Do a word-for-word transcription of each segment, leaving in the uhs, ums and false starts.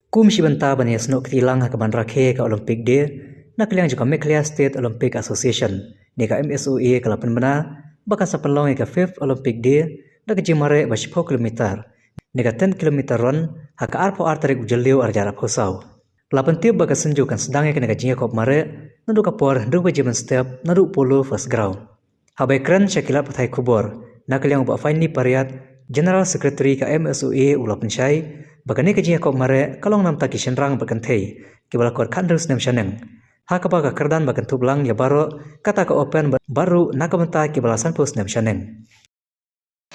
Kum shi bynta ban ïasnoh kti lang ha ka ban rakhe ka Olympic Day, na ka liang jong ka Meghalaya State Olympic Association ne ka M S O A ka la pynbna ba kan sa pynlong ïa ka fifth Olympic Day da ka jingmareh ba shiphew kilometer ne ka ten kilometer run ha ka arphew ar tarik u Jylliew arhajar arphew saw. La pyntip ba ka Synjuk kan sdang ïa kane ka jingïakop mareh naduh ka por hynriew baje mynstep naduh Polo First Ground. Haba ïakren sha ki lad pathai khubor, na ka liang u Bah Finely Pariat, General Secretary ka M S O A, u la pynshai ba kane ka jingïakop mareh ka long namar ki shynrang bad kynthei kiba la kot khathynriew snem shaneng, ha kaba ka kyrdan ba kynthup lang ïa baroh, kata ka open bad ruh na ka bynta kiba la sanphew snem shaneng.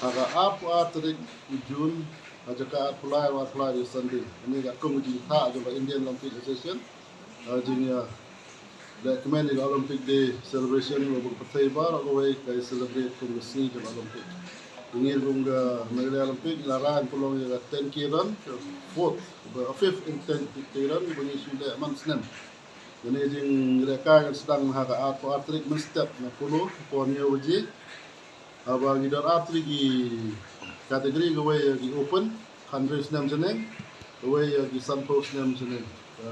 Ha ka arphew ar tarik u June, ha jaka arphew lai, arphew lai u Sunday, kane ka kum ka jingthoh jong ka Indian Olympic Association, ha jingïa lehkmen ïa ka Olympic Day celebration, ba ka pyrthei baroh kawei ka celebrate kum ka sngi jong ka Olympic. Ngi kum ka Meghalaya Olympic ngi la rai ban pynlong ïa ka ten K run, ka fourth, ba fifth in ten K run ba ngi shu leh man snem. Kane ka jinglehkai kan sdang ha ka arphew ar tarik mynstep na Polo, por hynñiew baje. Haba ngi don ar tylli ki category, kawei ïa ki open, khathynriew snem shaneng, kawei ïa ki sanphew snem shaneng. Ka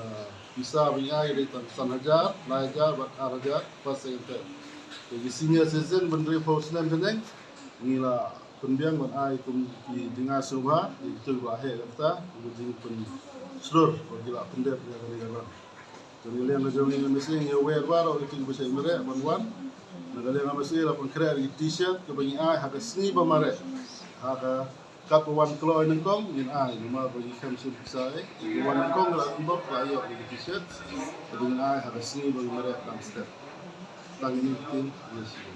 pisa ba ngi ai dei tang san hajar, lai hajar bad ar hajar first, second, third. Ïa ki senior citizen, hynriewphew snem shaneng, ngi la pynbiang ban ai kum ki jingai sngewbha ïa kito kiba la heh kata, kum ka jingpynshlur ba ki la pyndep ïa kane ka run. Te na ka liang ka jong ngi, M S A, ngi aware baroh ïa kito kiba shait mareh ban wan. Na ka liang M S A la pynkhreh ïa ki T-shirt kiba ngi ai ha ka sngi ba mareh. Ha ka, katba wan kloi nyngkong ngin ai, namar ba ngi khlem shim pisa ei. Katba wan nyngkong la unbox, la ïoh ïa ki T-shirt kiba ngi ai ha ka sngi ba ngi mareh dang step. Tang ïa kine ki ktien.